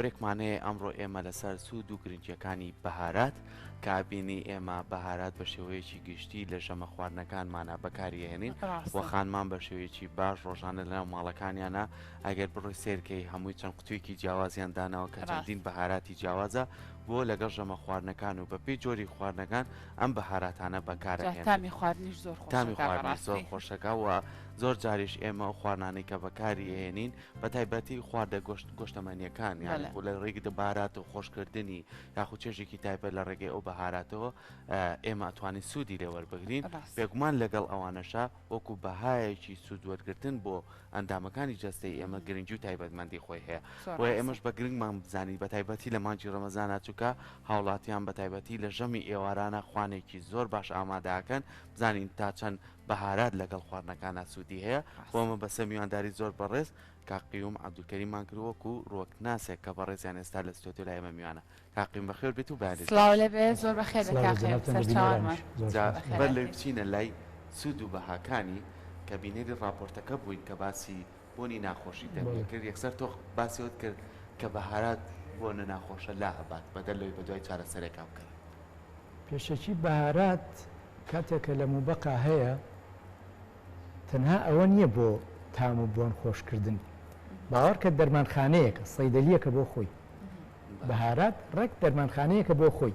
تەوەرێکمان هەیە ئەمڕۆ ئێمە لەسەر سوود و گرنگیەکانی بەهارات کە ئەبینی ئێمە بەهارات بە شێوەیەکی گشتی لە ژەمە خواردنەکانمانا بەکاری ئەهێنین و خانمان بە شێوەیەکی باش ڕۆژانە لەناو ماڵەکانیانە ئەگەر بڕۆی سێرکەی هەمووی چەند قوتویەکی جیاوازیان داناوە کە چەندین بەهاراتی جیاوازە بۆ لەگەڵ ژەمە خواردنەکان و بەپێی جۆری خواردنەکان ئەم بەهاراتانە بەکارئەهێنن. تامی خواردنیش زۆر خۆشەکا تامی خواردنیش زۆر خۆشەکا و زۆر جاریش ئێمە ئەو خواردنانەی کە بەکاری ئەهێنین بە تایبەتی خواردە گۆشت گۆشتەمەنیەکان یان لە ڕێگەی بەهارات و خۆشکردنی یاخود چێژێکی تایبەت لە ڕێگەی ئەو بەهاراتەوە ئێمە ئەتوانین سوودی لێ وەربگرین بێگومان لەگەڵ ئەوانەشا وەکو بەهایەکی سوود وەرگرتن بۆ ئەندامەکانی جەستەی ئێمە گرنگی و تایبەتمەندی خۆی هەیە بۆیە ئێمەش بە گرنگمان بزانین بە تایبەتی لە مانگی ڕەمەزانا چونکە هاوڵاتیان بە تایبەتی لە ژەمی ئێوارانە خوانێکی زۆر باش ئامادەکەن بزانین تا چەند بەهارات لەگەڵ خواردنەکانا سوودی هەیە بۆ مەبەستە میوانداری زۆر بەڕێز کاک قیوم عەبدولکەریممان کرد وەکو ڕووەکناسێک کە بەڕێزیان ئێستا لە ستۆدیۆ لای ئێمە میوانە. کاک قیوم بەخێر بێت و بەیانیت سڵاو باش. لێبێ زۆر بەخێر بێ سڵاو لە کاک قیوم جەنابتان و سەرچاوانمان بینەرانیش. زۆر جا سوپاس. بەخێر بەر لەوەی هاتیت. بچینە لای سوود و بەهاکانی کە بینەری ڕاپۆرتەکە بووین کە باسی بۆنی ناخۆشی دەمی بەڵێ. کرد یەکسەر تۆ باسی ئەوەت کرد کە بەهارات بۆنە ناخۆشە لا ئەبات بەدەر لەوەی بەدوای چارەسەرێکا بگەڕێی. پێشەکی بەهارات کاتێک کە لە موبەقا هەیە تەنها ئەوە نییە بۆ تام و بۆن خۆشکردن باوەڕکە دەرمانخانەیەکە سەیدەلیەکە بۆ خۆی بەهارات ڕێک دەرمانخانەیەکە بۆ خۆی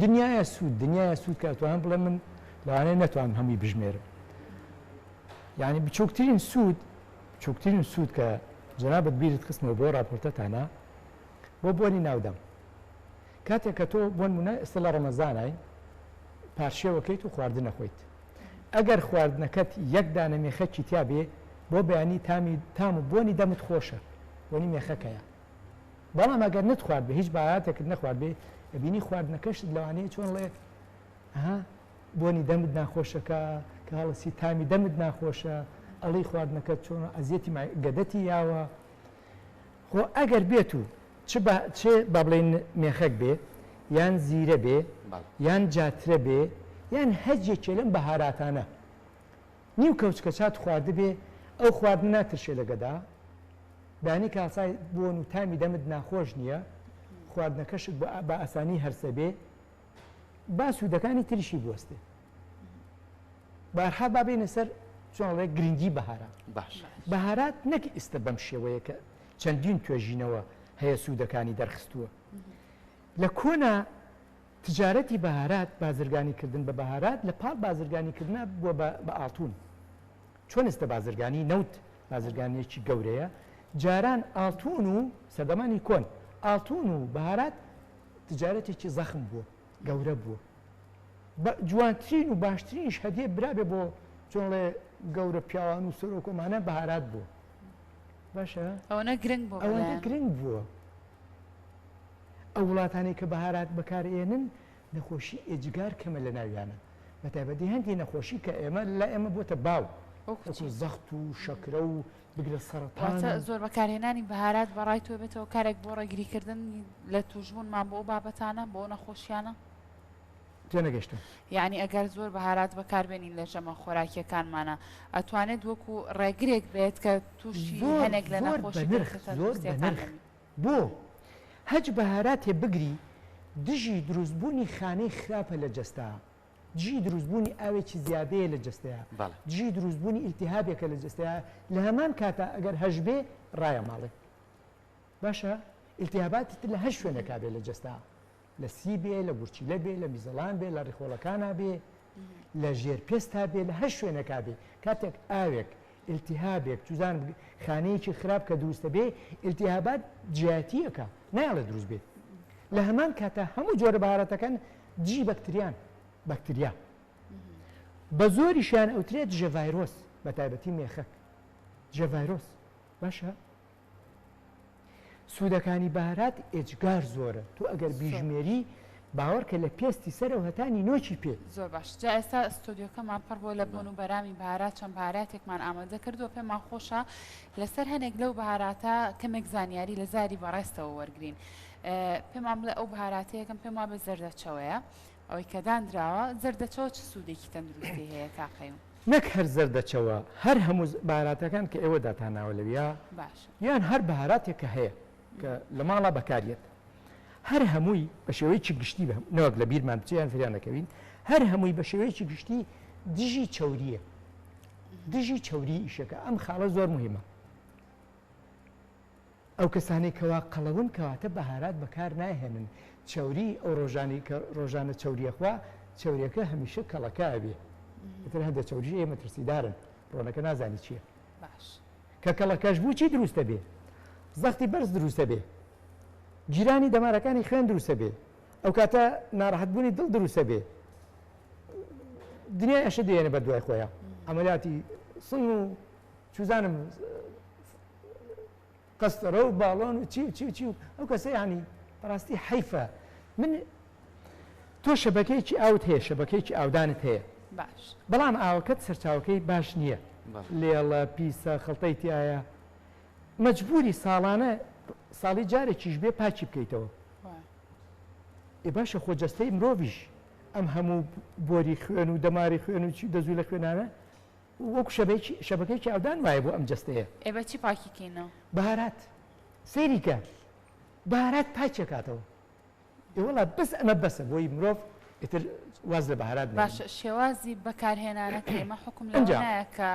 دنیاە سوود دنیاە سوود کە ئەتوانم بڵێ من لەوانەیە نەتوانم هەمووی بژمێرم یعنی بچووکترین سوود بچووکترین سوود کە جەنابت بیرت خستمەوە بۆ راپۆرتەتانە بۆ بۆنی ناودەم کاتێک کە تۆ بۆ نمونە ئێستا لە ڕەمەزانای پارشێوەکەیت و خواردن ئەخۆیت ئەگەر خواردنەکەت یەک دانە مێخەکی تیا بێ بۆ بەیانی تامی تام و بۆنی دەمت خۆشە بۆنی مێخەکەیە بەڵام ئەگەر نەتخوارد بێ هیچ بایاتێکت نەخوارد بێ ئەبینی خواردنەکەشت لەوانەیە چۆن ڵێ ها بۆنی دەمت ناخۆشەکە کە هەڵسی تامی دەمت ناخۆشە ئەڵی خواردنەکە چۆن ئەزیەتی گەدەتی یاوە خۆ ئەگەر بێت و چ بە چ با بڵێین مێخەک بێ یان زیرە بێ یان جاترە بێ یان هەر یەکێ لەم بەهاراتانە نیو کەوچکە چات خواردبێ ئەو خواردنە ناترشێ لە گەدا بەیانی کە هەڵسای بۆن و تامی دەمت ناخۆش نییە خواردنەکەشت بە ئاسانی هەرسە بێ با سوودەکانی تریشی بوەستێ. بارها با بێینە سەر چۆن ئەڵێ گرنگی بەهارات. باش. بەهارات نەک ئیستە بەم شێوەیە کە چەندین توێژینەوە هەیە سوودەکانی دەرخستووە. لە کۆنا تجارەتی بەهارات، بازرگانی کردن بە بەهارات لە پاڵ بازرگانی کردنا بووە بە ئاڵتون. چۆن ئێستە بازرگانی نەوت بازرگانیەکی گەورەیە، جاران ئاڵتون و سەردەمانی کۆن ئاڵتون و بەهارات تجارەتێکی زەخم بووە، گەورە بووە. بە جوانترین و باشترینیش هەدیە برابێ بۆ چۆن ڵێ گەورە پیاوان و سەرۆک و ئەمانە بەهارات بووە. باشە؟ ئەوەنە گرنگ بووە ئەوەندە بەلایان. گرنگ بووە. ئەو وڵاتانەی کە بەهارات بەکار ئێنن نەخۆشی ئێجگار کەمە لە ناویانە. بە تایبەتی هەندێ نەخۆشی کە ئێمە لای ئێمە بۆتە باو. وەکو وەکو چی؟ زەخت و شەکرە و بگرە سەڕەتان واتە و. زۆر بەکارهێنانی بەهارات بەڕای تۆ بێتە هۆکارێک بۆ ڕێگریکردن لە تووشبوونمان بۆ ئەو بابەتانە، بۆ ئەو نەخۆشیانە؟ تێنەگەشتم. یەعنی ئەگەر زۆر بەهارات بەکاربێنین لە ژەمە خۆراکیەکانمانا ئەتوانێت وەکو ڕێگرێک بێت کە توشی زۆر هەنێک لە زۆر نەخۆشی بەنرخ گرفتە زۆر تەندروستیەکان بەنرخ دەبین. بۆ هەچ بەهاراتێ بگری دژی دروست بوونی خانەی خراپە لە جەستە دژی دروست بوونی ئاوێکی زیادەیە لە جەستەیا بەڵێ. دژی دروست بوونی ئیلتیهابێکە لە جەستەیا لە هەمان کاتا ئەگەر هەشبێ ڕایەماڵێ باشە ئیلتیهاباتی تر لە هەر شوێنێکا بێ لە جەستە لە سی بێ، لە گورچیلە بێ، لە میزەڵان بێ، لە ڕیخۆڵەکانا بێ، لە ژێر پێستا بێ، لە هەر شوێنێکا بێ، کاتێک ئاوێک، ئیلتیهابێک، چوزانم خانەیەکی خراپ کە دروستە بێ، ئیلتیهابات جیایەتییەکە، نایەڵێ دروست بێ. لە هەمان کاتا هەموو جۆرە بەهاراتەکان دژی بەکتریان، بەکتریا. بە زۆریشیان ئەوترێ دژە ڤایرۆس، بە تایبەتی مێخەک. دژە ڤایرۆس. باشە؟ سوودەکانی بەهارات ئێجگار زۆرە تۆ ئەگەر بیژمێری باوەڕکە لە پێستی سەرەوە هەتا نینۆکی پێ. زۆر باش جا ئێستا ستۆدیۆکەمان پڕ بووە لە بۆن و بەرامی بەهارات چەند بەهاراتێکمان ئامادە کردووە پێمان خۆشە لەسەر هەنێک لەو بەهاراتە کەمێک زانیاری لە زاری بەڕێزتەوە وەرگین پێمان بڵێ ئەو بەهاراتە یەکەم پێم وابێ زەردەچەوەیە ئەوەی کە دانراوە زەردەچەوە چ سوودێکی تەندروستی هەیە کاک قەیوم؟ نەک هەر زەردەچەوە هەر هەموو بەهاراتەکان کە ئێوە داتانناوە لەویا باشە. یان هەر بەهاراتێک کە هەیە. کە لە ماڵا بەکاریەت هەر هەمووی بە شێوەیەکی گشتی بە نەوەک لە بیرمان بچێ یان فریان نەکەوین هەر هەمووی بە شێوەیەکی گشتی دژی چەوریە دژی چەوری ئیشەکە ئەم خاڵە زۆر مهمە ئەو کەسانەی کەوا قەڵەون کەواتە بەهارات بەکار ناهێنن چەوری ئەو ڕۆژانەی کە ڕۆژانە چەوری ئەخوا چەوریەکە هەمیشە کەڵەکە ئەبێ ئیتر هەندێ چەوریش هەیە مەترسیدارن ڕۆنەکە نازانی چییە باش کە کەڵەکەش بوو چی دروستە بێ زەختی بەرز دروستە بێ گیرانی دەمارەکانی خوێن دروستە بێ ئەو کاتە ناڕەحەتبوونی دڵ دروستە بێ دنیای ئەشە دێنە بە دوای خۆیان عملیاتی سنگ و چوزانم قەستەرە و باڵۆن و چی و چی و چی و ئەو کەسە یانی بەڕاستی حەیفە من تۆ شەبەکەیەکی ئاوت هەیە شەبەکەیەکی ئاودانت هەیە باش بەڵام ئاوەکەت سەرچاوەکەی باش نییە لێڵە پیسە خڵتەی تایە مەجبوری ساڵانە ساڵی جارێکیش بێ پاکی بکەیتەوە ئێ باشە خۆ جەستەی مرۆڤیش ئەم هەموو بۆری خوێن و دەماری خوێن و چی دەزوو لە خوێنانە وەکو شەبەکی شەبەکەیەکی ئاودان وایە بۆ ئەم جەستەیە. ئێ بە چی پاکی کەینەوە؟ بەهارات سەیری کە بەهارات پاکی ئەکاتەوە. ئێ وەڵا بەس ئەمە بەسە بۆی مرۆڤ ئیتر واز لە بەهارات نەهێنێ. باشە شێوازی بەکارهێنانەکەی ئێمە حوکم لەوە ئینجا. نایە کە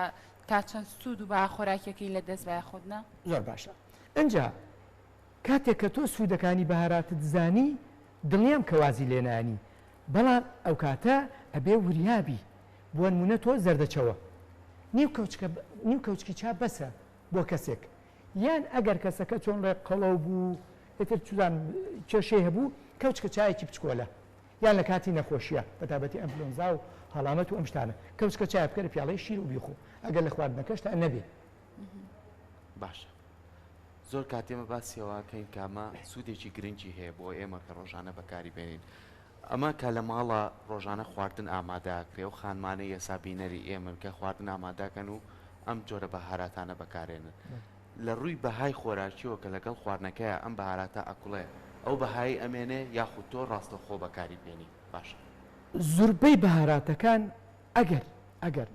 تا چەند سوود و بەها خۆراکیەکەی لە دەست با یاخود نا؟ زۆر باشە ئینجا کاتێک کە تۆ سوودەکانی بەهاراتت زانی دڵنیام کە وازی لێ نایەنی بەڵام ئەوکاتە ئەبێ وریا بی بۆنمونە تۆ زەردەچەوە نیو کەوچکە نیو کەوچکی چا بەسە بۆ کەسێک یان ئەگەر کەسەکە چۆن ڕێک قەڵەو بوو ئیتر چزان کێشەی هەبوو کەوچکە چایەکی بچکۆلە یان لە کاتی نەخۆشیە بەتابەتی ئەنفلۆنزا و هەڵامەت و ئەم شتانە کەوچکە چای بکەرە پیاڵەی شیر و بیخۆ ئەگەر لە خواردنەکەشتا نەبێ. باشە زۆر کات ئێمە باسی ئەوە ئەکەین کە ئەمە سوودێکی گرنگی هەیە بۆ ئێمە کە ڕۆژانە بەکاری بێنین ئەمە کە لە ماڵە ڕۆژانە خواردن ئامادە ئەکرێ ئەو خانمانەی ئێسا بینەری ئێمەن کە خواردن ئامادەکەن و ئەم جۆرە بەهاراتانە بەکارێنن لە ڕووی بەهای خۆراکیەوە کە لەگەڵ خواردنەکەیا ئەم بەهاراتە ئەکوڵێ ئەو بەهایەی ئەمێنێ یاخود تۆ ڕاستەوخۆ بەکاری بێنی باشە. زوربەی بەهاراتەکان ئەگەر ئەگەر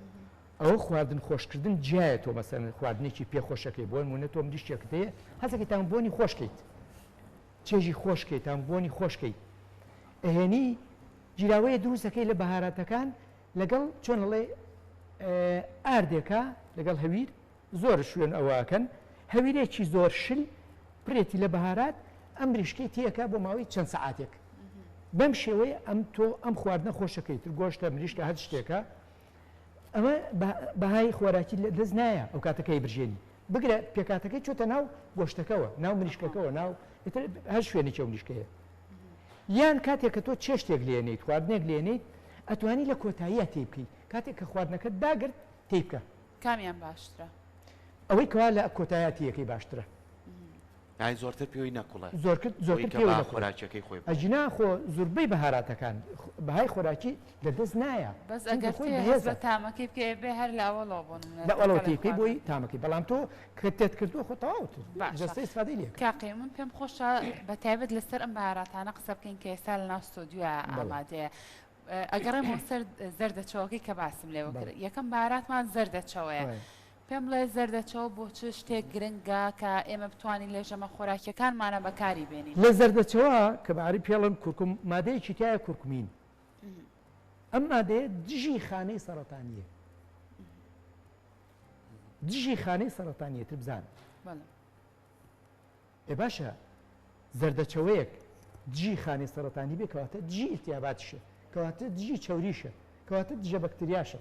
ئەوە خواردن خۆشکردن جیایە تۆ مەسەلەن خواردنێکی پێ خۆشەکەی بۆ نمونە تۆ مریشکێکت هەیە حەزەکەی تام بۆنی خۆشکەیت چێژی خۆشکەی تام بۆنی خۆشکەی ئەهێنی گیراوەیە دروستەکەی لە بەهاراتەکان لەگەڵ چۆن ئەڵێ ئاردێکە لەگەڵ هەویر زۆر شوێن ئەوەکەن هەویرێکی زۆر شل پرێتی لە بەهارات ئەم مریشکەی تێکە بۆ ماوەی چەند سەعاتێک بەم شێوەیە ئەم تۆ ئەم خواردنە خۆشەکەی تر گۆشتە مریشکە هەر شتێکە ئەمە بەهای خۆراکی لە دەست نایە ئەو کاتە کە ئەیبرژێنی بگرە پێکاتەکەی چۆتە ناو گۆشتەکەوە ناو مریشکەکەوە ناو ئیتر هەر شوێنێکی ئەو مریشکەیە یان کاتێک کە تۆ چێشتێک لێنیت خواردنێک لێنیت ئەتوانی لە کۆتاییە تێی بکەیت کاتێک کە خواردنەکە داگرت تێی بکە کامیان باشترە؟ ئەوەی کەوا لە کۆتایە تێیەکەی باشترە. یانی زۆرتر پێوەی نەکوڵێ. زۆرکرد زۆرتر ئەوەی کە پێوەی بەها نەکوڵێ. خۆراکیەکەی خۆی بڕۆ. ئەگینا خۆ زوربەی بەهاراتەکان بەهای خۆراکی لە دەست نایە بەس چونکە ئەگەر خۆی تێ هەست بەهێزە. بە تامەکەی بکەی ئەبێ هەر لە ئەوەڵەوە بۆ نمونە لە ئەوەڵەوە تێکەڵی تێی بکەی بۆی خواردن. تامەکەی بەڵام تۆ کە تێت کردووە خۆ تەواو باشە جەستە ئیسفادەی لێ ئەکا. کاک قەیوم من پێم خۆشە بە تایبەت لەسەر ئەم بەهاراتانە قسە بکەین کە ئێستا لەناو ستۆدیۆیا بەڵێ. ئامادەیە ئەگەڕێمەوە سەر زەردەچەوەکەی کە باسم لێوە بەڵێ. کرد یەکەم بەهاراتمان زەردەچەوەیە بەڵێ. پێم بڵێ زەردەچەوە بۆ چ شتێک گرنگە کە ئێمە بتوانین لە ژەمە خۆراکیەکانمانە بەکاری بێنین؟ لە زەردەچەوە کە بە عەرەبی پێڵن کورکم مادەیەکی تیایە کورکمین ئەم مادەیە دژی خانەی سەرەتانیە دژی خانەی سەرەتانیە تر بزانە ئێ باشە زەردەچەوەیەک دژی خانەی سەرەتانی بێ کەواتە دژی ئیلتیاباتیشە کەواتە دژی چەوریشە کەواتە دژە بەکتریاشە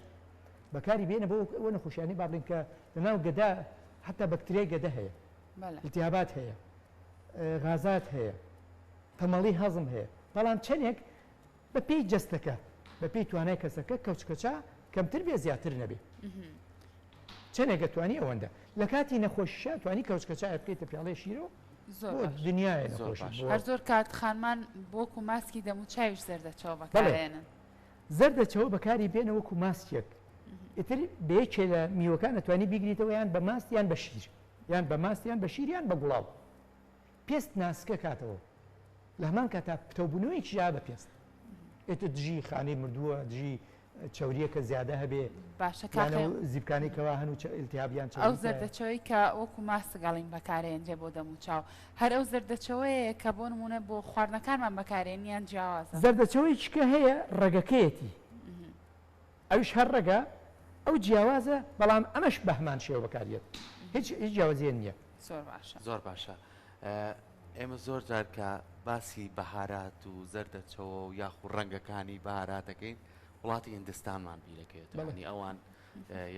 بەکاری بێنە بۆ ئەو نەخۆشیانەی با بڵێین کە لەناو گەدە حتا بەکتریای گەدە هەیە ئیلتیابات هەیە غازات هەیە تەمەڵی هەزم هەیە بەڵام چەندێک بە پێی جەستەکە بە پێی توانای کەسەکە کەوچکەچا کەمتر بێ زیاتر نەبێ چەنێک ئەتوانی ئەوەندە لە کاتی نەخۆشیشا توانی کەوچکە چایە بکەیتە پیاڵەی شیرەوە زۆر بۆ باش. دنیایە زۆر نەخۆشی باش. بۆ هەر زۆر کات خانمان وەکو ماسکی دەموچاویش زەردەچەوە بەڵێ بەکارئێنن. زەردەچەوە بەکاری بێنە وەکو ماسکێک ئیتر بە یەکێ لە میوەکان ئەتوانی بیگریتەوە یان بە ماست یان بە شیر یان بە ماست یان بە شیر یان بە گوڵاو پێست ناسکە کاتەوە لە هەمان کاتا پتەوبوونەوەیەکی ژا بە پێست ئێتر دژی خانەی مردووە دژی چەوریە کە زیادە هەبێ باشە یان کاکە ئەو زیپکانەی کەوا هەن و چە ئیلتیهاب یان ئەو چەوری تیایە. زەردەچەوەی کە وەکو ماسک ئەڵین بەکارێنرێ بۆ دەم و چاو هەر ئەو زەردەچەوەیە کە بۆ نمونە بۆ خواردنەکانمان بەکارێن یان جیاوازە؟ زەردەچەوەیەکی کە هەیە ڕەگەکەیەتی ئەویش هەر ڕەگە ئەو جیاوازە بەڵام ئەمەش بەهەمان شێوە بەکاریەت هیچ هیچ جیاوازیە نییە. زۆر باشە. زۆر باشە ئێمە زۆر جار کە باسی بەهارات و زەردەچەوە و یاخو ڕەنگەکانی بەهارات دەکەین وڵاتی هندستانمان بیرەکەوێتەوە بەڵێ. یانی ئەوان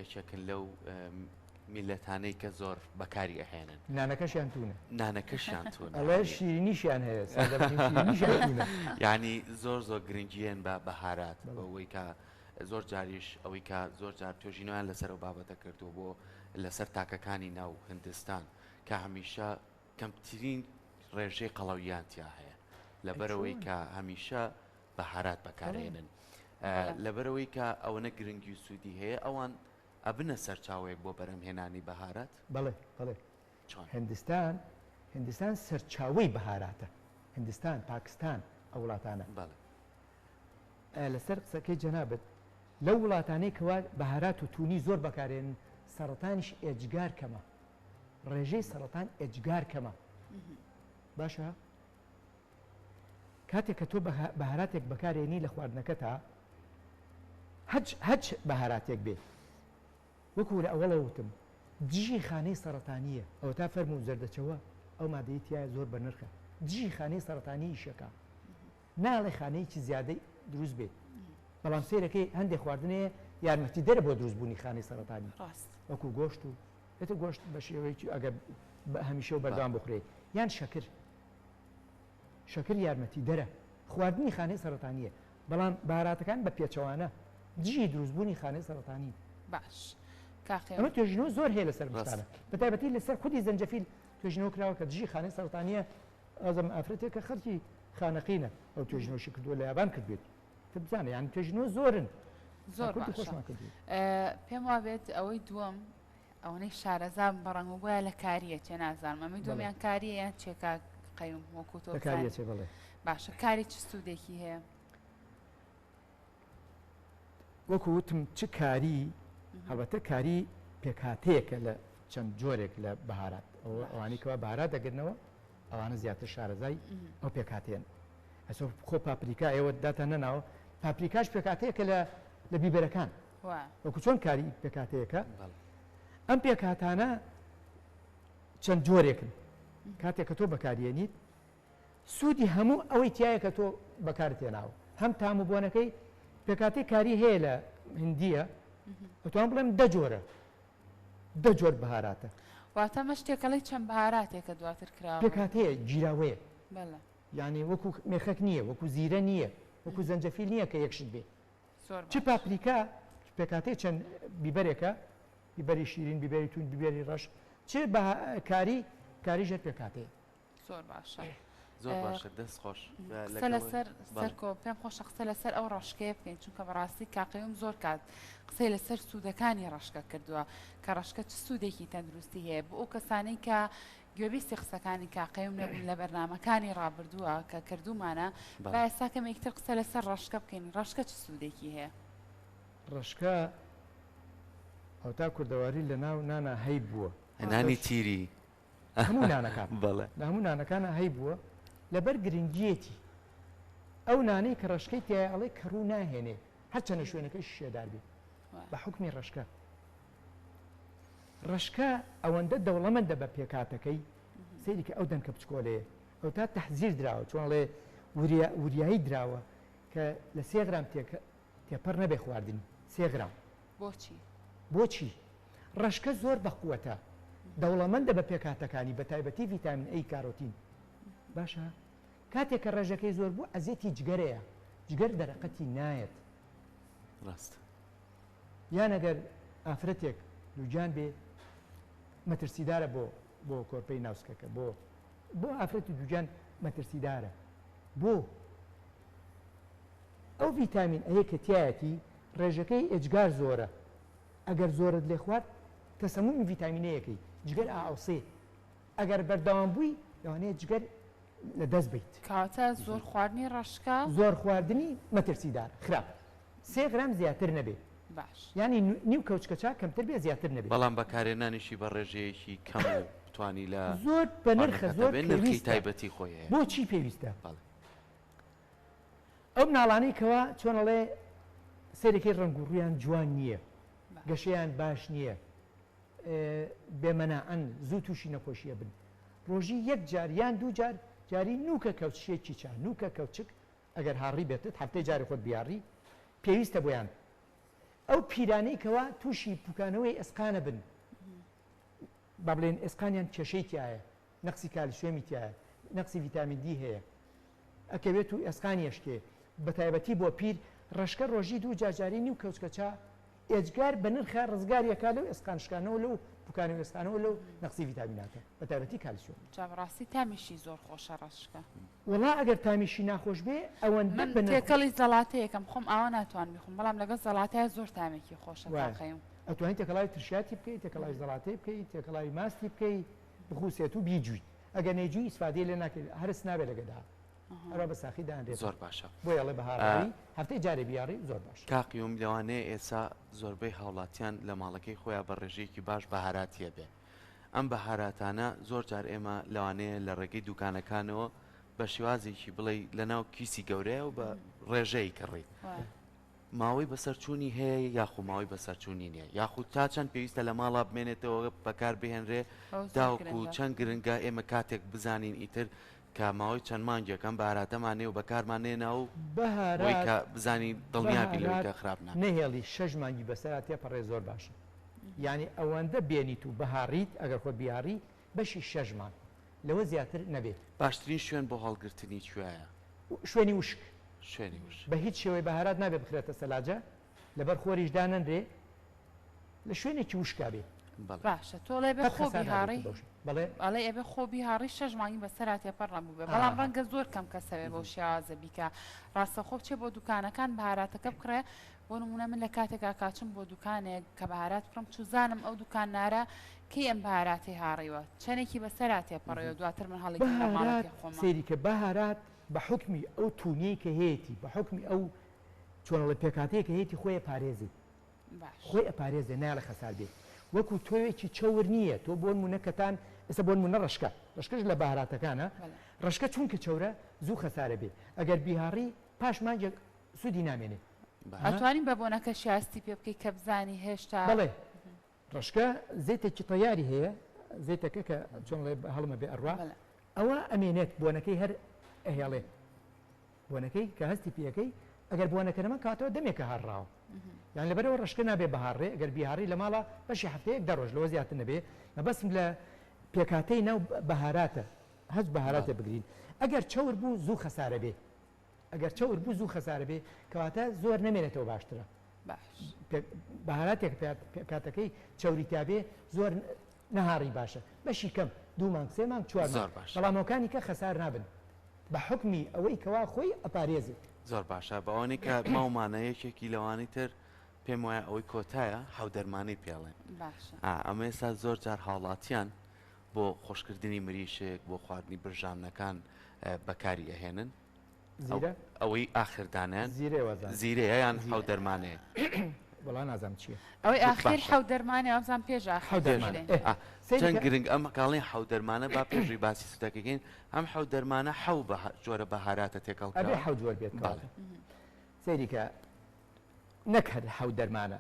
یەکێکن لەو میللەتانەی کە زۆر بەکاری ئەهێنن. نانەکەشیان توونە. نانەکەشیان توونە. ئەڵێ شیرینیشیان هەیە سادەترین شیرینیشیان توونە. یانی زۆر زۆر گرنگییان بە بەهارات بەڵێ. بەوەی کە زۆر جاریش ئەوەی کە زۆر جار توێژینەوەیان لەسەر ئەو بابەتە کردووە بۆ لەسەر تاکەکانی ناو هندستان کە هەمیشە کەمترین ڕێژەی قەڵەوییان تیا هەیە لەبەرئەوەی کە هەمیشە بەهارات بەکارئێنن لەبەرئەوەی کە ئەوەنە گرنگی و سوودی هەیە ئەوان ئەبنە سەرچاوەیەک بۆ بەرهەمهێنانی بەهارات؟ بەڵێ بەڵێ چۆن؟ هندستان هندستان سەرچاوەی بەهاراتە هندستان پاکستان ئەو وڵاتانە. بەڵێ. لەسەر قسەکەی جەنابت لەو وڵاتانەی کەوا بەهارات و تونی زۆر بەکارێنن سەڕەتانیش ئێجگار کەمە ڕێژەی سەڕەتان ئێجگار کەمە باشە کاتێک کە تۆ بەهاراتێک بەکارێنی لە خواردنەکەتا هەچ هەچ بەهاراتێک بێ وەکو لە ئەوەڵەوە وتم دژی خانەی سەڕەتانییە ئەوەتا فەرموو زەردەچەوە ئەو مادەی تیایە زۆر بەنرخە دژی خانەی سەڕەتانی ئیشەکا نایەڵێ خانەیەکی زیادەی دروست بێت بەڵام سەیرەکەی هەندێک خواردن هەیە یارمەتیدەرە بۆ دروستبوونی خانەی سەرەتانی ڕاست وەکو گۆشت و ئێتە گۆشت بە شێوەیەکی ئەگەر هەمیشە و بەردەوام بخورێت یان شەکر شەکر یارمەتیدەرە خواردنی خانەی سەرەتانیە بەڵام باراتەکان بە پێچەوانە دژی دروستبوونی خانەی سەرەتانی باش کاقێ ئەمە توێژینەوە زۆر هەیە لەسەر مشتانە بە تایبەتی لەسەر خودی زەنجەفیل توێژینەوە کراوە کە دژی خانەی سەرەتانیە ئازم ئافرەتێکە خەڵکی خانەقینە ئەو توێژینەوەشی کردووە لە یابان کردوێتی تە بزانە یان توێژینەوە زۆرن زۆر کوردی باشە خۆشمان کردووە پێم وابێت ئەوەی دووەم ئەوەنەی شارەزام بە ڕەنگ و بۆیە لە کاریە چێ نازانم ئەمەی بەڵێ. دووەمیان کاریە یان چێ کاک قەیوم وەکو تۆ لە کاریە بزانی چێ بەڵێ باشە کاری چ سوودێکی هەیە وەکو وتم چ کاری هەڵبەتە کاری پێکهاتەیەکە لە چەند جۆرێک لە بەهارات ئەوانەی کەوا بەهارات دەگرنەوە ئەوانە زیاتر شارەزای ئەو پێکهاتەیەن ئەسۆ خۆ پاپریکا ئێوە داتان نەناوە پاپریکاش پێکهاتەیەکە لە لە بیبەرەکان وەکو چۆن کاری پێکهاتەیەکە ئەم پێکهاتانە چەند جۆرێکن کاتێک کە تۆ بەکاریێنیت سوودی هەموو ئەوەی تایە کە تۆ بەکارت هێناوە هەم تام و بۆنەکەی پێکاتی کاری هەیە لە هندیە ئەتوان بڵێم دە جۆرە دە جۆر بەهاراتە. واتە ئەمەش تێکەڵەی چەند بەهاراتێکە دواتر کراوە. پێکهاتەیە گیراوەیە. بەڵێ. یانی وەکو مێخەک نییە، وەکو زیرە نییە، وەکو زەنجەفیل نییە کە یەک شت بێ. زۆر چ باش. پاپریکا پێکهاتەی چەند بیبەرێکە، بیبەری شیرین، بیبەری توند، بیبەری ڕەش، چ بە کاری کاریش هەر پێکهاتەیە. زۆر باشە. زۆر باشە دەست خۆش. قسە لەسەر سەرکۆ پێم خۆشە قسە لەسەر ئەو ڕەشکەیە بکەین چونکە بەڕاستی کاقەیوم زۆر کات قسەی لەسەر سوودەکانی ڕەشکە کردووە کە ڕەشکە چ سوودێکی تەندروستی هەیە بۆ ئەو کەسانەی کە گوێبیستی قسەکانی کاقەیوم نەبوون لە بەرنمەکانی ڕابردووە کە کردومانە با ئێستا کەمێکتر قسە لەسەر ڕەشکە بکەین ڕەشکە چ سوودێکی هەیە؟ ڕەشکە ئەوتا کوردەواری لە ناو نانا هەی بووە. نانی تیری هەموو نانەکان بەڵێ. لە هەموو نانەکانا هەیبووە لەبەر گرنگیەتی ئەو نانەی کە ڕەشکەی تیایە ئەڵێ کەڕوو ناهێنێ هەرچەنە شوێنەکەی شێدار بێ بە حوکمی ڕەشکە ڕەشکە ئەوەندە دەوڵەمەندە بە پێکاتەکەی سەیری کە ئەو دەنکە بچکۆلەیە ئەو تا تەحزیر دراوە چۆن ئەڵێ وریا وریایی دراوە کە لە سێ غرام تێپەڕ نەبێ خواردنی سێ غرام بۆچی؟ بۆچی؟ ڕەشکە زۆر بەقوەتە دەوڵەمەندە بە پێکهاتەکانی بە تایبەتی ڤیتامین ئەی کارۆتین باشە کاتێک کە ڕێژەکەی زۆر بوو ئەزێتی جگەرەیە جگەر دەرەقەتی نایەت ڕاست یان ئەگەر ئافرەتێک دووگیان بێ مەترسیدارە بۆ بۆ کۆرپەی ناوسکەکە بۆ بۆ ئافرەتی دووگیان مەترسیدارە بۆ ئەو ڤیتامین ئەیە کە تیایەتی ڕێژەکەی ئێجگار زۆرە ئەگەر زۆرت لێ خوارد تەسەمومی ڤیتامینەیەکەی جگەر ئائەوسێ ئەگەر بەردەوام بووی لەوانەیە جگەر لە دەست بەیت. کەواتە زۆر خواردنی ڕەشکە. زۆر خواردنی مەترسیدارە خراپە. سێ غرام زیاتر نەبێ. باش. یانی نیو کەوچکە چا کەمتر بێ زیاتر نەبێ. بەڵام بەکارهێنانیشی بە ڕێژەیەکی کەم و بتوانی لە زۆر بەنرخە خواردنەکەتا زۆر بێ نرخی پێویستە. تایبەتی خۆی هەیە. بۆچی پێویستە؟ بەڵێ. ئەو مناڵانەی کەوا چۆن ئەڵێ سەیرەکەی ڕەنگ و ڕوویان جوان نییە گەشەیان باش نییە بێ مەناعەن زوو تووشی نەخۆشی ئەبن ڕۆژی یەک جار یان دوو جار جاری نوکە کەوچشێکی چا نوکە کەوچک ئەگەر هاڕی بێتت هەفتەی جارێ خۆت بیاڕی پێویستە بۆیان ئەو پیرانەی کەوا تووشی پوکانەوەی ئێسقانە بن با بڵێن ئێسقانیان کێشەی تایە نەقسی کالسیۆمی تایە نەقسی ڤیتامین دی هەیە ئەکەوێت و ئێسقانی ئەشکێ بەتایبەتی بۆ پیر ڕەشکە ڕۆژی دوو جار جاری نیو کەوچکە چا ئێجگار بەنرخە ڕزگاری ئەکا لەو ئێسقان شکانەوە لەو پوکانی و ئێسقانەوە لەو نەقسی ڤیتامیناتە بەتایبەتی کالسیۆم. جا بەڕاستی تامیشی زۆر خۆشە ڕەشکە. وەڵا ئەگەر تامیشی ناخۆش بێ ئەوەندە من بەنرخ. تێکەڵی زەڵاتەیەکەم خۆم ئاوا ناتوانم بیخۆم بەڵام لەگەڵ زەڵاتەیا زۆر تامێکی خۆشە وایە تاقەیم. ئەتوانی تێکەڵاوی ترشیاتی بکەی تێکەڵاوی زەڵاتەی بکەی تێکەڵاوی ماستی بکەی بخوسێت و بیجویت ئەگەر نەیجوی ئیسفادەی لێ ناکەی هەرس نابێت لە گەدا هەروا بە ساخی دانرێت زۆر باشە بۆیە ئەڵێ بە هاڕاوی هەفتەی جارێ بیاڕی زۆر باشە. کاک قیوم لەوانەیە ئێسا زۆربەی هاوڵاتیان لە ماڵەکەی خۆیا بە ڕێژەیەکی باش بەهاراتی هەبێ ئەم بەهاراتانە زۆر جار ئێمە لەوانەیە لە ڕێگەی دوکانەکانەوە بە شێوازێکی بڵێی لەناو کیسی گەورەیە و بە ڕێژەی کڕیت ماوەی بەسەرچوونی هەیە یاخو ماوەی بەسەرچوونی نییە یاخود تا چەند پێویستە لە ماڵا بمێنێتەوە بەکار بهێنرێ تاوەکو چەند گرنگە ئێمە کاتێک بزانین ئیتر کە ماوەی چەند مانگێک ئەم بەهاراتەمان نێ و بەکارمان نێنا و بۆی بەهارات کە بزانین دڵنیا بین لەوەی بەهارات کە خراپ نابێت. نەهێڵی شەش مانگی بەسەرا تێپەڕێ زۆر باشە یانی ئەوەندە بێنیت و بهاڕیت ئەگەر خۆت بیهاڕی بەشی شەش مانگ لەوە زیاتر نەبێت. باشترین شوێن بۆ هەڵگرتنی کوێیە؟ شوێنی وشک. شوێنی وشک. بە هیچ شێوەی بەهارات نابێ بخرێتە سەلاجە لەبەر خۆریش دانەنرێ لە شوێنێکی وشکا بێ. بەڵێ. باشە تۆ ئەڵێ ئەبێ قەت خۆ خەسار نابێت بیهاڕی؟ بەو شێ بەڵێ. ئەڵێ ئەبێ خۆ بیهاڕی شەش مانگی بەسەرا تێپەڕ نەبووبێ بەڵام ڕەنگە زۆر کەم کەس هەبێ بەو شێوازە بیکا ڕاستەوخۆ بچێ بۆ دوکانەکان بەهاراتەکە بکڕێ بۆ نموونە من لە کاتێکا کاچم بۆ دوکانێک کە بەهارات بکڕم چوزانم ئەو دوکاندارە کەی ئەم بەهاراتەی هاڕیوە چەنێکی بەسەرا تێپەڕیوە دواتر من هەڵیگرم لە بەهارات ماڵەکەی خۆما. سەیری کە بەهارات بە حوکمی ئەو تونیەی کە هەیەتی بە حوکمی ئەو چۆن ئەڵێ پێکهاتەیە کە هەیەتی خۆی ئەپارێزێ باش. خۆی ئەپارێزێ نایەڵێ خەسار بێ وەکو تۆوێکی چەور نییە تۆ بۆ نمونە کەتان ئێستا بۆ نمونە ڕەشکە ڕەشکەش لە بەهاراتەکانە بەڵێ. ڕەشکە چونکە چەورە زوو خەسارە بێ ئەگەر بیهاڕی پاش مانگێک سوودی نامێنێ. باش. ئەتوانی بە بۆنەکەشی هەستی پێ بکەی کە بزانی هێشتا. بەڵێ ڕەشکە زەیتێکی تەیاری هەیە زەیتەکە کە چۆن ڵێ هەڵمە بێ ئەڕوا بەڵێ. ئەوە ئەمێنێت بۆنەکەی هەر ئەهێڵێ بۆنەکەی کە هەستی پێەکەی ئەگەر بۆنەکە نەما کاتەوە دەمێکە هاڕراوە یان لەبەرەوە ڕەشکە نابێ بەهاڕێ ئەگەر بیهاڕی لە ماڵە بەشی هەفتەیەک دە ڕۆژ لەوە زیاتر نەبێ مەبەستم لە پێکهاتەی ناو بەهاراتە هەست بەهاراتە بگرین ئەگەر چەور بوو زوو خەسارە بێ ئەگەر چەور بوو زوو خەسارە بێ کەواتە زۆر نەمێنێتەوە باشترە باش بەهاراتێک پێکهاتەکەی چەوری تیابێ زۆر نەهاڕی باشە بەشی کەم دوو مانگ سێ مانگ چوار مانگ زۆر باشە. بەڵام ئەوکانی کە خەسار نابن بە حوکمی ئەوەی کەوا خۆی ئەپارێزێت. زۆر باشە بە ئەوانەی کە ماومانە یەکێکی لەوانەی تر پێم وایە ئەوەی کۆتایە حەودەرمانەی پێڵێن باشە. ئا ئەمە ئێستا زۆر جار هاوڵاتیان بۆ خۆشکردنی مریشک بۆ خواردنی برژانەکان بەکاری ئەهێنن زیرە؟ ئەوەی ئاخر دانیان زیرەیە وازانم. زیرەیە یان زیرە. حەو دەرمانەیە؟ وەڵا نازانم چییە. ئەوەی ئاخر باشە. حەو دەرمانەیە وابزانم پێش ئاخر حەو دەرمانە. زیرەیە. ئێ، ئا، سەیری چەند کە. گرنگ ئەم کاڵی حەو دەرمانە با پێشی باسی سوودەکەکەین ئەم حەو دەرمانە حەو بە جۆرە بەهاراتە تێکەڵ ئەبێ کراوە حەو جۆر بێت بەڵێ. کەواتە. سەیری کە نەک هەر حەو دەرمانە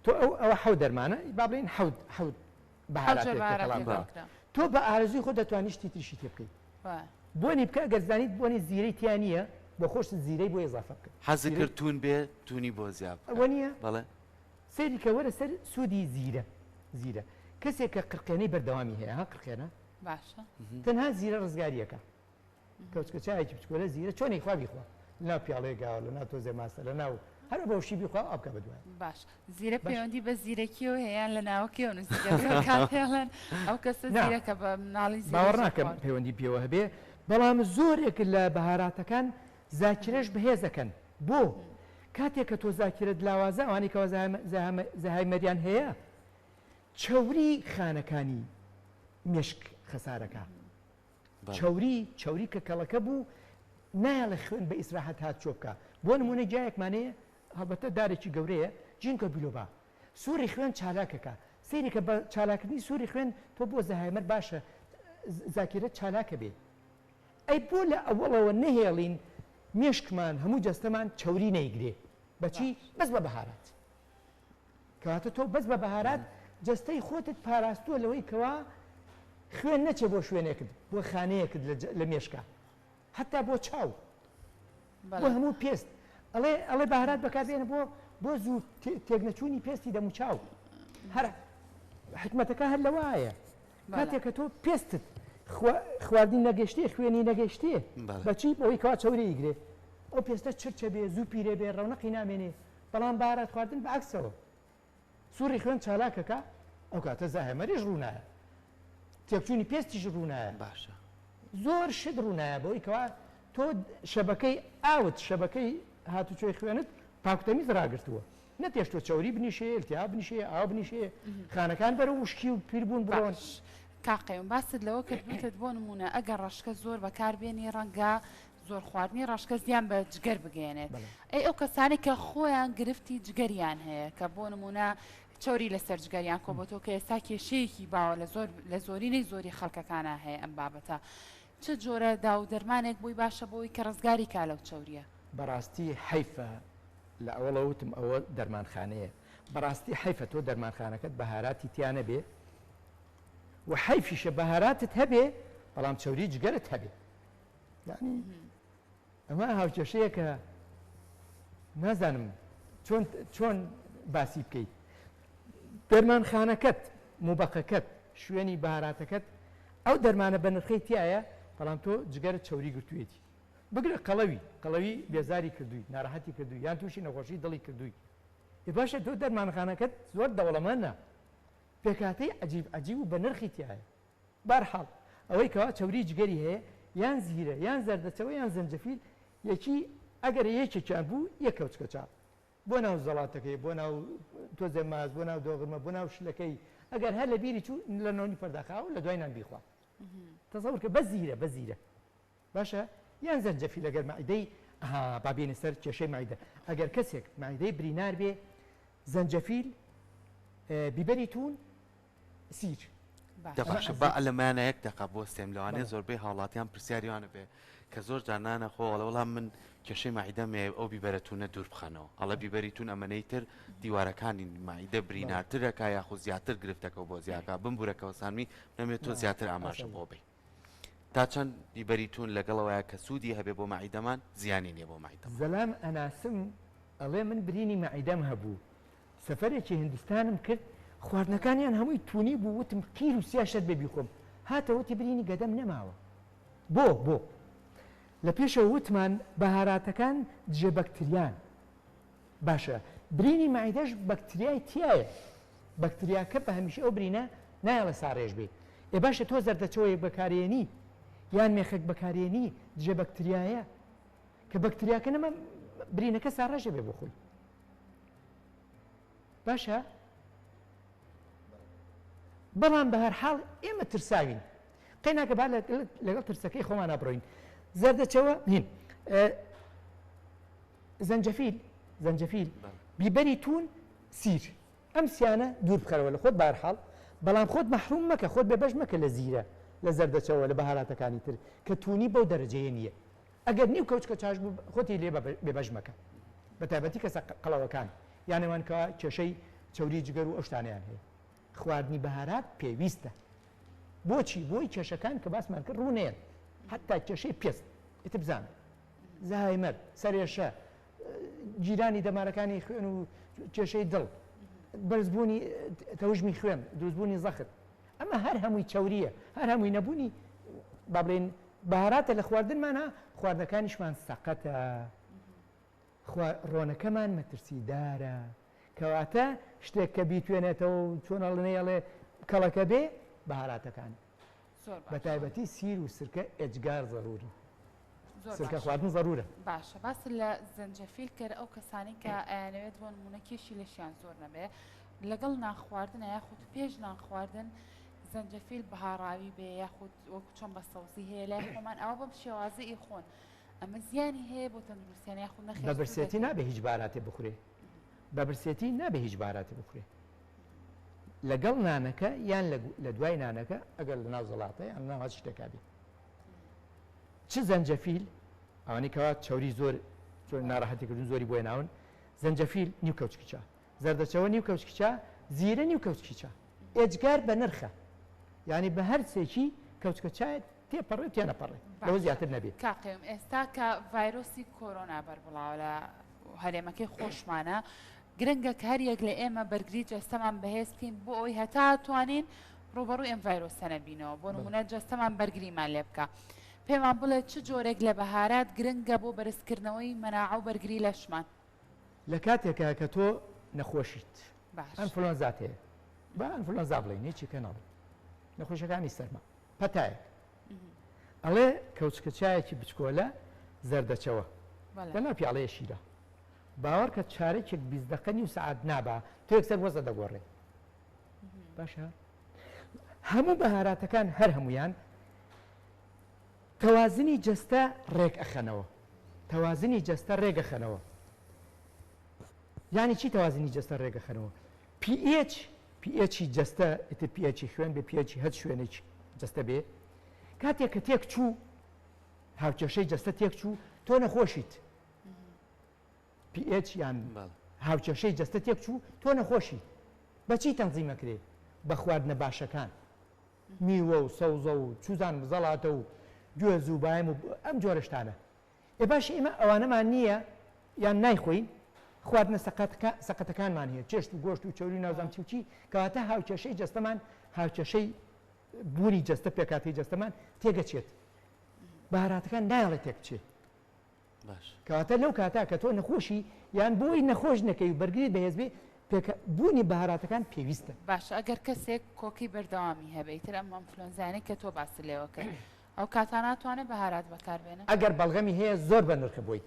تۆ ئەو ئەوە حەو دەرمانە با بڵێین حەوت حەوت حەوت جۆر بەهاراتێک بەهارات تێکەڵ تێکەڵ کراوە. کراوە. تۆ بە ئارەزووی خۆت دەتوانی شتی تریشی تێ بکەی. وایە. بۆنی بکە ئەگەر زانیت بۆنی زیرەی تیا نییە بۆ خۆشت زیرەی بۆ ئیزافە بکە. حەزت زیرەی کرد توون بێ توونی بۆ زیا بکە. ئەوە نییە؟ بەڵێ. سەیری کە وەرە سەر سوودی زیرە زیرە کەسێک کە قرقێنەی بەردەوامی هەیە ها قرقێنە باشە. تەنها زیرە ڕزگاریەکە کەوچکە چایەکی بچکۆلە زیرە چۆن ئەیخوا بیخوا لەناو پیاڵەیەک گاوە لەناو تۆزێ ماستە لەناو هەر بەوشی بیخوا ئاو بکە بەدوای. باش زیرە باش. پەیوەندی بە زیرەکیەوە هەیە یان لە ناوەکەیەوە نووسیوە زۆر کات هێڵن ئەو کەسە نا زیرەکە بە مناڵی زیرەکی باوەڕ ناکەم خوارد. پەیوەندی پێوە هەبێ بەڵام زۆرێک لە بەهاراتەکان زاکیرەش بەهێزەکەن بۆ کاتێک کە تۆ زاکیرەت لاوازە ئەوانەی کەوا زەهایمەریان هەیە چەوری خانەکانی مێشک خەسارەکە چەوری چەوری کە کەڵەکە بوو نایەڵێ خوێن بە ئیسراحەت هاتچۆ بکا بۆ نمونە گیایەکمان هەیە. هەڵبەتە دارێکی گەورەیە ginkgo biloba سوڕی خوێن چالاکەکە سەیرێکە بە چالاکردنی سوڕی خوێن تۆ بۆ زەهایمەر باشە زاکیرەت چالاکە بێ ئەی بۆ لە ئەوەڵەوە نەهێڵین مێشکمان هەموو جەستەمان چەوری نەیگرێ بەچی بەس بە بەهارات کەواتە تۆ بەس بە بەهارات جەستەی خۆتت پاراستووە لەوەی کەوا خوێن نەچێ بۆ شوێنێکت بۆ خانەیەکت لە مێشکا هەتا بۆ چاو بۆ هەموو پێست ئەڵێ ئەڵێ بەهارات بەکاربێنە بۆ بۆ زوو تێکنەچوونی پێستی دەموچاو هەر حکمەتەکە هەر لەوایە کاتێک کە تۆ پێستت خواردنی نەگەشتێ خوێنی نەگەشتێ بەچی بەوەی کەوا چەوری ئیگرێ ئەو پێستە چرچە بێ زوو پیرێ بێ ڕەونەقی نامێنێ بەڵام بەهارات خواردن بە عەکسەوە سوڕی خوێن چالاکەکە ئەو کاتە زاهێمەریش ڕوونایە تێکچوونی پێستیش ڕوونایە باشە زۆر شت ڕوونایە بەوەی کەوا تۆ شەبەکەی ئاوت شەبەکەی هاتوچۆی خوێنت پاکوتەمیز ڕاگرتووە نەتێشتوە چەوری بنیشێ التهاب بنیشێ ئاو بنیشێ خانەکان بەرەو وشکی و پیربوون بڕۆن. باش کاک قەیوم باست لەوە کرد وتت بۆ نموونە ئەگەر ڕەشکە زۆر بەکار بێنی ڕەنگە زۆر خواردنی ڕەشکە زیان بە جگەر بگەیەنێت ئەی ئەو کەسانەی کە خۆیان گرفتی جگەریان هەیە کە بۆ نموونە چەوری لەسەر جگەریان کۆبۆتەوە کە ئێستا کێشەیەکی باوە لە زۆر لە زۆرینەی زۆری خەڵکەکانا هەیە ئەم بابەتە چ جۆرە داو دەرمانێک بۆی باشە بۆی کە ڕزگاری کا لەو چەوریە؟ بەڕاستی حەیفە لە ئەوەڵەوە وتم ئەوە دەرمانخانەیە بەڕاستی حەیفە تۆ دەرمانخانەکەت بەهاراتی تیا نەبێ و حەیفیشە بەهاراتت هەبێ بەڵام چەوری جگەرت هەبێ یعنی ئەمە هاوکێشەیەکە نازانم چۆن چۆن باسی بکەیت دەرمانخانەکەت موبەقەکەت شوێنی بەهاراتەکەت ئەو دەرمانە بە نرخەی تایە بەڵام تۆ جگەرە چەوری گرتوویەتی بگرە قەڵەوی، قەڵەوی بێزاری کردووی، ناڕەحەتی کردووی، یان تووشی نەخۆشی دڵی کردووی. ئێ باشە تۆ دەرمانخانەکەت زۆر دەوڵەمەنە، پێکهاتەی عەجیب عەجیب و بەنرخی تیایە. بەهەرحاڵ ئەوەی کەوا چەوری جگەری هەیە یان زیرە یان زەردەچەوە یان زەنجەفیل یەکی ئەگەر یەکێکیان بوو یەک کەوچکە چا بۆ ناو زەڵاتەکەی بۆ ناو تۆزێ ماست بۆ ناو دۆغرمە بۆ ناو شلەکەی ئەگەر هەر لە بیری چوو لە نۆنی پەرداخا و لە دوای نان بیخوا تەسەور کە بەس زیرە بەس زیرە باشە یان زەنجەفیل ئەگەر مەعیدەی ئەها با بێینە سەر کێشەی مەعیدە ئەگەر کەسێک مەعیدەی برینار بێ زەنجەفیل بیبەری تون سیر دە باشە با لەمانە یەک دەقە بوەستێم لەوانەیە زۆربەی هاوڵاتیان پرسیاری وانە بێ کە زۆر جار نانە خۆ ئەڵێ وەڵا من کێشەی مەعیدەم هەیە ئەو بیبەرە تونە دوور بخەنەوە ئەڵێ بیبەری تون ئەمەنەی تر دیوارەکانی مەعیدە برینارترەکە یاخود زیاتر گرفتەکە بۆ زیاکە بمبورە کە وەسانمی نەمێت تۆ زیاتر ئاماژە بۆ بەی. تا چەند بیبەری توون لەگەڵ ئەوەیە کە سوودی هەبێ بۆ مەعیدەمان زیانی نیە بۆ مەعیدەمان. زەلام ئەناسم ئەڵێ من برینی مەعیدەم هەبوو سەفەرێکی هندستانم کرد خواردنەکانیان هەمووی تونی بوو وتم قیر و سیا شەر بێ بیخۆم هاتە وتی برینی گەدەم نەماوە بۆ بۆ لە پێشەوە وتمان بەهاراتەکان دژە بەکتریان باشە برینی مەعیدەش بەکتریای تیایە بەکتریاکە بە هەمیشە ئەو برینە نایەڵێ ساڕێژ بێ ئێ باشە تۆ زەردەچەوەیەک بەکارێنی یان مێخەک بەکارێنی دژە بەکتریایە کە بەکتریاکە نەما برینەکە ساڕێژە بێ بۆ خۆی باشە بەڵام بە هەر حاڵ ئێمە ترساوین قەیناکە با لەگەڵ ترسەکەی خۆمانە بڕۆین زەردەچەوە هین زەنجەفیل زەنجەفیل بیبەری تون سیر ئەم سیانە دوور بخەرەوە لە خۆت بارحاڵ بەڵام خۆت مەحروم مەکە خۆت بێبەش مەکە لە زیرە لە زەردەچەوە لە بەهاراتەکانی تر کە تونی بەو دەرەجەیە نییە ئەگەر نیو کەوچکە چاش بوو خۆتی لێ بێبەش مەکە بە تایبەتی کەسە قەڵەوەکان یان ئەوان کە کێشەی چەوری جگەر و ئەو شتانەیان هەیە خواردنی بەهارات پێویستە بۆچی بۆی کێشەکان کە باسمان کرد ڕوونەیەن حتا کێشەی پێست ئیتر بزانە زەهایمەر، سەرئێشە، گیرانی دەمارەکانی خوێن و کێشەی دڵ، بەرزبوونی تەوژمی خوێن، دروستبوونی زەخت، ئەمە هەر هەمووی چەورییە، هەر هەمووی نەبوونی با بڵێین بەهاراتە لە خواردنمانا، خواردنەکانیشمان سەقەتە، ڕۆنەکەمان مەترسیدارە، کەواتە شتێک کە بیتوێنێتەوە و چۆن ئەڵێ کەڵەکە بێ بەهاراتەکان. زۆر باشە. بەتایبەتی سیر و سرکە ئێجگار زەرورن. زۆر سرکە باشە. خواردن زەرورە. باشە باست لە زەنجەفیل کرد ئەو کەسانەی کە ئەیانەوێت بۆ نمونە کێشی لەشیان زۆر نەبێ لەگەڵ نان خواردنە یاخود پێش نان خواردن زەنجەفیل بەهاڕاوی بێ یاخود وەکو چۆن بە سەوزی هەیە لای خۆمان ئەوە بەم شێوازە ئیخۆن. ئەمە زیانی هەیە بۆ تەندروستیان یاخود نەخێر بە برسێتی نابێ هیچ باراتێ بخورێ بە برسێتی نابێ هیچ باراتێ بخورێ لەگەڵ نانەکە یان لە دوای نانەکە ئەگەر لە ناو زەڵاتە یان ناو هەر شتێکا بێ چ زەنجەفیل ئەوانەی کەوا چەوری زۆر ناڕەحەتی کردن زۆری بۆیە ناون زەنجەفیل نیو کەوچکی چا زەردەچەوە نیو کەوچکی چا زیرە نیو کەوچکی چا ئێجگار بە نرخە یعنی بە هەر سێکی کەوچکە چایەک تێپەڕێ و تێنەپەڕێ لەوە زیاتر نەبێ. کاک قەیوم ئێستا کە ڤایرۆسی کۆرۆنا بەربڵاوە لە هەرێمەکەی خۆشمانە گرنگە کە هەر یەک لە ئێمە بەرگری جەستەمان بەهێز بکەین بۆ ئەوەی هەتا توانین ڕوبەڕووی ئەم ڤایرۆسە نەبینەوە بۆ نمونە جەستەمان بەرگریمان لێ بکە پێمان بڵێ چ جۆرێک لە بەهارات گرنگە بۆ بەرزکردنەوەی مەناعە و بەرگری لەشمان؟ لە کاتێکا کە تۆ نەخۆشیت ئەنفلۆنزات هەیە با ئەنفلۆنزا بڵێین هیچی کە ناڵێ نەخۆشەکانی سەرما پەتایەک ئەڵێ کەوچکە چایەکی بچکۆلە زەردەچەوە لەناو پیاڵەیە شیرە باوەڕکە چارەکێک 20 دقە نیو سەعات نابا تۆ یەکسەر وەزە دەگۆڕێ باشە هەموو بەهاراتەکان هەر هەمویان تەوازنی جەستە ڕێک ئەخەنەوە تەوازنی جەستە ڕێگەخەنەوە یعنی چی تەوازنی جەستە ڕێگەخەنەوە pH pH ی جەستە ئیتر pH ی خوێن بێ pH ی هەر شوێنێکی جەستە بێ کاتێک کە تێک چوو هاوکێشەی جەستە تێک چوو تۆ نەخۆشیت pH یان هاوکێشەی جەستە تێک چوو تۆ نەخۆشی بەچی تەنزیمەکرێ بە خواردنە باشەکان میوە و سەوزە و چوزان زەڵاتە و گوێز و بایم و ئەم جۆرە شتانە ئێ باشە ئێمە ئەوانەمان نییە یان نایخۆین؟ خواردنە سەقەتەکانمان هەیە، چێشت و گۆشت و چەوری و نازانم چی و چی، کەواتە هاوکێشەی جەستەمان، هاوکێشەی بوونی جەستە، پێکهاتەی جەستەمان تێگەچێت. بەهاراتەکان نایەڵێ تێکبچێ. باش. کەواتە لەو کاتە کە تۆ نەخۆشی یان بۆی نەخۆش نەکەی و بەرگریت بەهێز بێ، پێک بوونی بەهاراتەکان پێویستە. باشە ئەگەر کەسێک کۆکەی بەردەوامی هەبێ ئیتر ئەم ئەنفلۆنزایانەی کە تۆ باست لێوە کرد ئەو کاتانە ناتوانێت بەهارات بەکار بێنێ؟ ئەگەر بەڵغەمی هەیە زۆر بە نرخە بۆی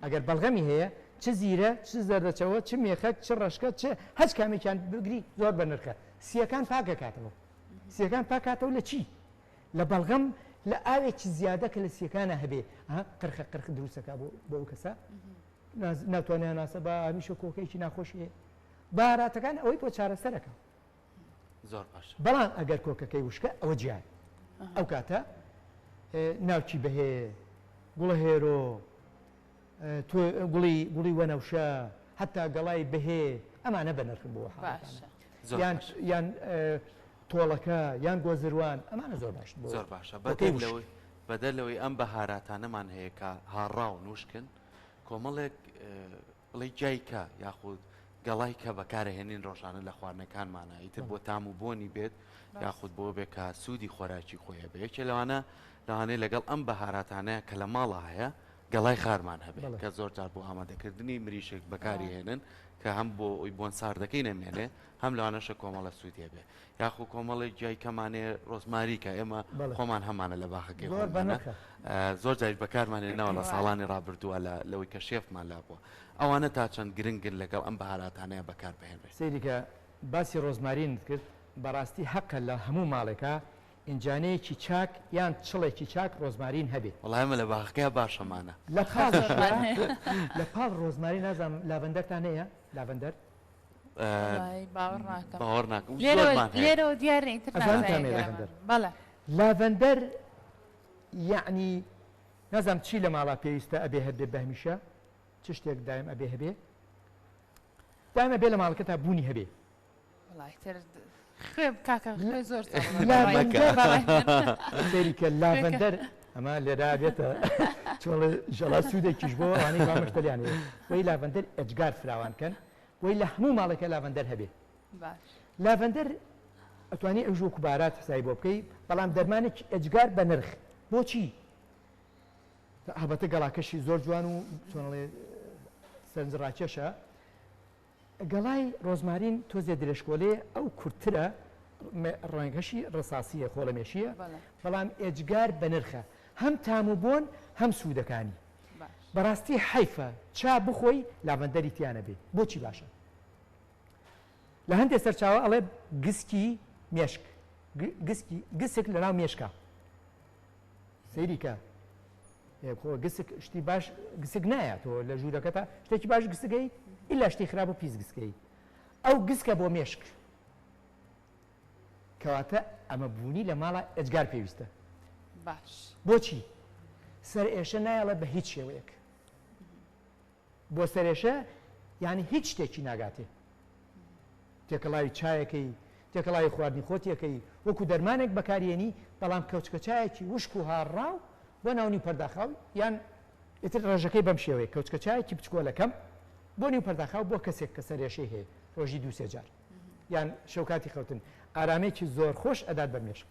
ئەگەر بەڵغەمی هەیە چ زیرە چ زەردەچەوە چ مێخەک چ ڕەشکە چ هەچ کامێکیان بگری زۆر بە نرخە سیەکان پاکەکاتەوە سیەکان پاکاتەوە لە چی لە بەڵغەم لە ئاوێکی زیادە کە لە سیەکانە هەبێ قرخە قرخ دروستەکە بۆ بۆ ئەو کەسە ناتوانێت ناسە بە هەمیشە کۆکەیەکی ناخۆشی هەیە باراتەکان ئەوەی بۆ چارەسەرەکە زۆر باشە. بەڵام ئەگەر کۆکەکەی وشکە ئەوە جیایە ئەو کاتە ناوکی بەهێ گوڵە هێرۆ گوڵی گوڵی وەنەوشە حتا گەڵای بەهێ ئەمانە بەنرخن بۆ باشە یان یان تۆڵەکە یان گۆزروان ئەمانە زۆر باش زۆر باشە بەدەر لەوەی بەدەر لەوەی ئەم بەهاراتانەمان هەیە کە هاڕاون وشکن کۆمەڵێک بڵێی گیای کە یاخود گەڵای کە بەکارەهێنین ڕۆژانە لە خواردنەکانمانە ئیتر بۆ تام و بۆنی بێت یاخود بۆ بێ کە سوودی خۆراکی خۆی هەبێ یەکێ لەوانە لەوانەیە لەگەڵ ئەم بەهاراتانەیە کە لە ماڵا هەیە گەڵای خارمان هەبێ کە زۆر جار بۆ ئامادەکردنی مریشک بەکاری هێنن کە هەم بۆ ئەوی بۆن ساردەکەی نەمێنێ هەم لەوانەشە کۆمەڵە سوودی هەبێ یاخو کۆمەڵێک گیای کەمانێ ڕۆزماری کە ئێمە خۆمان هەمانە لە باخەکەی خۆمانە زۆر جاریش بەکارمان هێناوە لە ساڵانی ڕابردووە لە لەوەی کە شێفمان لابووە ئەوانە تا چەند گرنگن لەگەڵ ئەم بەهاراتانەیە بەکار بهێنرێن. سەیری کە باسی ڕۆزمارینت کرد بەڕاستی هەقە لە هەموو ماڵێکا ئینجانەیەکی چاک یان چڵێکی چاک ڕۆزمارین هەبێ. وەڵا ئێمە لە باخەکەیا باش هەمانە. لە پاڵیشیا لە پاڵ ڕۆزمارین نازانم لاڤەندەرتان هەیە؟ لاڤەندەر؟ باوەڕ ناکەم باوەڕ ناکەم لێرەوە دیار نیتر بەڵێ لاڤەندەر یعنی نازانم چی لە ماڵا پێویستە ئەبێ هەبێ بە هەمیشە چ شتێک دایم ئەبێ هەبێ دایم ئەبێ لە ماڵەکە تا بوونی هەبێ خوێ کاکە خوێ زۆر سەیری کە لاڤەندەر ئەمە لێرا بێتە چۆڵ ژەڵا سوودێکیش بۆ ئەوانەی مامەشتەلیان هەیە وەی لاڤەندەر ئێجگار فراوان کەن وەی لە هەموو ماڵێکە لاڤەندەر هەبێ لاڤەندەر ئەتوانی ئەوش وەکو بارات حسابی بۆ بکەی بەڵام دەرمانێکی ئێجگار بە نرخ بۆچی هەڵبەتە گەڵاکەشی زۆر جوان و چۆنڵێ سەرنجڕاکێشە گەڵای ڕۆزمارین تۆزێ درێژکۆلەیە ئەو کورتترە ڕەنگەشی ڕساسیە خۆڵەمێشیە بەڵام ئێجگار بەنرخە هەم تام و بۆن هەم سوودەکانی بەڕاستی حەیفە چا بخۆی لاڤەندەری تیا نەبێ بۆچی باشە لە هەندێک سەرچاوە ئەڵێ گسکی مێشک گسکی گسک لەناو مێشکە سەیریکە. خۆ گسک شتی باش گسک نایە تۆ لە ژوورەکەتا شتێکی باش گسگەی ئیلا شتی خراپ و پیس گسکەی ئەو گسکە بۆ مێشک کەواتە ئەمە بوونی لە ماڵە ئێجگار پێویستە باش بۆچی سەر ئێشە نایەڵە بە هیچ شێوەیەک بۆ سەرێشە یعنی هیچ شتێکی ناگاتێ تێکەڵاوی چایەکەی تێکەڵاوی خواردنی خۆتیەکەی وەکو دەرمانێک بەکاریێنی بەڵام کەوچکە چایەکی وشک و هاڕاو بۆ ناو نیو پەرداخاو یان ئیتر ڕێژەکەی بەم شێوەیە کەوچکە چایەکی بچکۆلە کەم بۆ نیو پەرداخاو بۆ کەسێک کە سەرێشەی هەیە ڕۆژی دوو سێ جار یان شەوکاتی خەوتن ئارامێکی زۆر خۆش ئەدات بە مێشک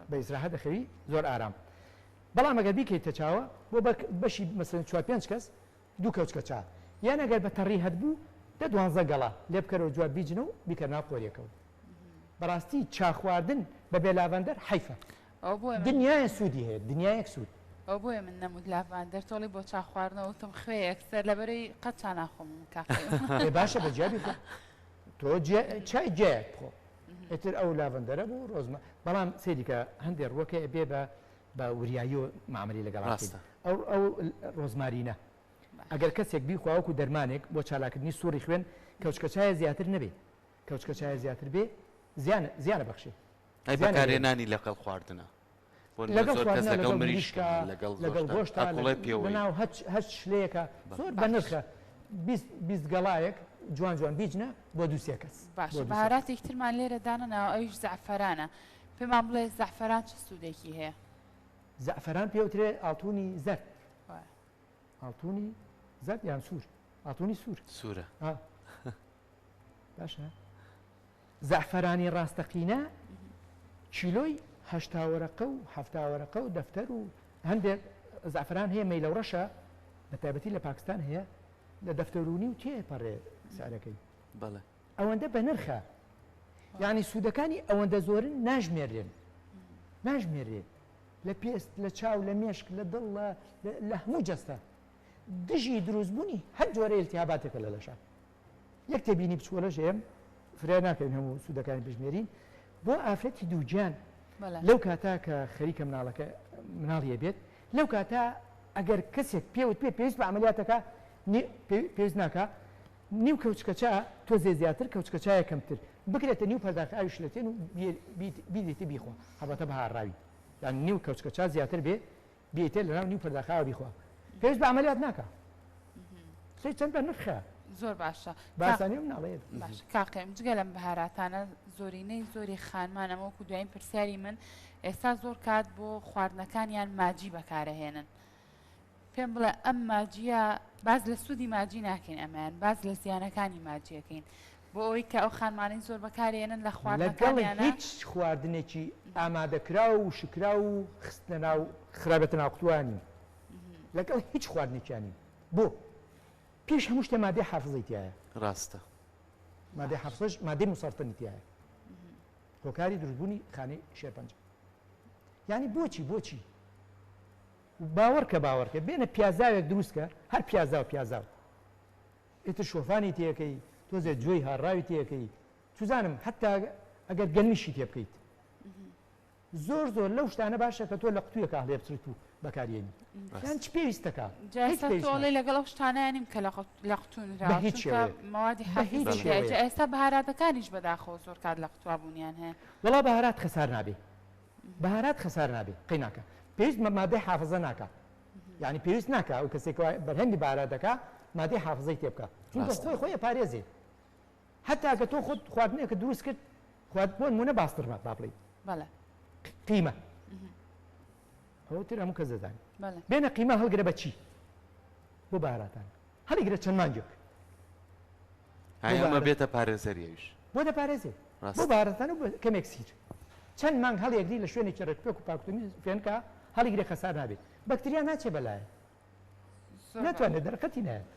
بە ئیسراحەت دەخەوی زۆر ئارام بەڵام ئەگەر بیکەیتە چاوە بۆ بەشی مەسەن چوار پێنج کەس دوو کەوچکە چا یان ئەگەر بە تەڕی هەت بوو دە دوانزە گەڵا لێ بکەرەوە جواب بیجنە و بیکە ناو قۆریەکەوە بەڕاستی چا خواردن بە بێ لاڤەندەر حەیفە دنیایە سوودی هەیە دنیایەک سوود. ئەوە بۆیە من نەموت لاڤاندەر تۆڵی بۆ چا خواردنەوە وتم خوێ یەکسەر لەبەرەی قەت چا ناخۆم من کاکە. ئێ باشە بە جیا بیخۆ تۆ چای جیایەک بخۆ ئیتر ئەو لاڤەندەرە بوو ڕۆزمە بەڵام سەیری کە هەندێ ڕووەکە ئەبێ بە بە وریایی و معاملی لەگەڵ ڕاستە ئەو ئەو ڕۆزمارینە ئەگەر کەسێک بیخوا وەکو دەرمانێک بۆ چالاکردنی سوڕی خوێن کەوچکە چایە زیاتر نەبێ کەوچکە چایە زیاتر بێ زیان زیانە بەخشێ ئەی بەکارهێنانی لەگەڵ خواردنە لەگەڵ خواردنە لەگەڵ مریشکە لەگەڵ گۆشتە لەناو هەر شلەیەکە زۆر بەنرخە 20 گەڵایەک جوان جوان بیجنە بۆ دوو سێ کەس باشە بەهاراتێک ترمان لێرە دانەناوە ئەویش زەعفەرانە پێمان بڵێ زەعفەران چ سوودێکی هەیە؟ زەعفەران پێوترێ ئاڵتونی زەرد ئاڵتونی زەرد یان سوور ئاڵتونی سوور سوورە باشە زەعفەرانی ڕاستەقینە کیلۆی 80 وەرەقە و 70 وەرەقە و دەفتەر و هەندێک زەعفەران هەیە مەیلەوڕەشە بە تایبەتی لە پاکستان هەیە لە دەفتەرونی و تێپەڕێ سعرەکەی بەڵێ ئەوەندە بەنرخە یعنی سوودەکانی ئەوەندە زۆرن ناژمێرێن ناژمێرێن لە پێست لە چاو لە مێشک لە دڵ لە هەموو جەستە دژی دروستبوونی هەر جۆرە ئیلتیهاباتێکە لە لەشە یەک تێبینی بچووەلەش هەیە فرە ناکەین هەموو سوودەکانی بژمێرین بۆ ئافرەتی دووگیان لەو کاتا کە خەریکە مناڵەکە مناڵیە بێت لەو کاتا ئەگەر کەسێک پێوت پێ پێویست بە عملیاتەکە پێویست ناکە نیو کەوچکە چا تۆزێ زیاتر کەوچکە چایە کەمتر بکرێتە نیو پەرداخ ئاوی شلەتێن و بیدێتی بیخوا هەڵبەتە بە هاڕاوی یان نیو کەوچکە چا زیاتر بێ بیتێ لەناو نیو پەرداخ ئاو بیخوا پێویست بە عملیات ناکا سەی چەند بە نرخە زۆر باشە باسانی مناڵەیە باش کاقێم جگە لەم بەهاراتانە زۆرینەی زۆری خانمان ئەمە وەکو دوایین پرسیاری من ئێستا زۆر کات بۆ خواردنەکانیان ماجی بەکارەهێنن پێم بڵێ ئەم ماجیە باز لە سوودی ماجی ناکەین ئەمەیان باز لە زیانەکانی ماجیەکەین بۆ ئەوەی کە ئەو خانمانەی زۆر بەکارێنن لە لەگەڵ خواردنەکانیانە هیچ خواردنێکی ئامادەکراو و شکراو و خستنە ناو خرابێتە ناو قوتووە نیم لەگەڵ هیچ خواردنێکیان نیم بۆ پێش هەموو شتێ مادەی حافزەی تایە ڕاستە مادەی حافزەش مادەی مسەرتەنی تایە هۆکاری دروستبوونی خانەی شێرپەنجە یعنی بۆچی بۆچی باوەڕکە باوەڕکە بێنە پیازاوێک دروستکە هەر پیازاو پیازاو ئیتر شۆفانی تێکەی تۆزێ جۆی هاڕاوی تێکەی چزانم حتا ئەگەر گەنمیشی تێ بکەیت زۆر زۆر لەو شتانە باشە کە تۆ لە قوتوویەکا هەڵێبچڕیت و بەکاریێنی یان چ پێویستەکە جا ئێستا تۆ ئەڵێی لەگەڵ ئەو شتانە نیم کە لە قوتوو نراوە چونکە مەوادی حافیزی تیایە جا ئێستا بەهاراتەکانیش بەداخەوە زۆر کات لە قوتووا بوونیان هەیە وەڵا بەهارات خەسار نابێ بەهارات خەسار نابێ قەی ناکا پێویست بە مادەی حافزە ناکا یعنی پێویست ناکا ئەو کەسێک بەرهەمی بەهارات دەکا مادەی حافزەی تێ بکا چونکە خۆی خۆی ئەپارێزێ حتا کە تۆ خۆت خواردنێکە دروست کرد خوارد بۆ نمونە باسترمە با بڵێ بەڵێ قیمە ئەوە تر هەموو کەس دەزانێت بێنە قیمە هەڵگرە بە چی بۆ باراتان هەڵیگرە چەند مانگێک ئەمە بێتە پارێزەری ئەویش بۆ دەپارێزێ بۆ بارەتان و کەمێک سیر چەند مانگ هەڵیەگری لە شوێنێکی ڕێکوپێک و پاکوتەمی فێنکە هەڵیگرە خەسار نابێت بەکتریا ناچێ بەلایە ناتوانێت دەرەقەتی نایەت.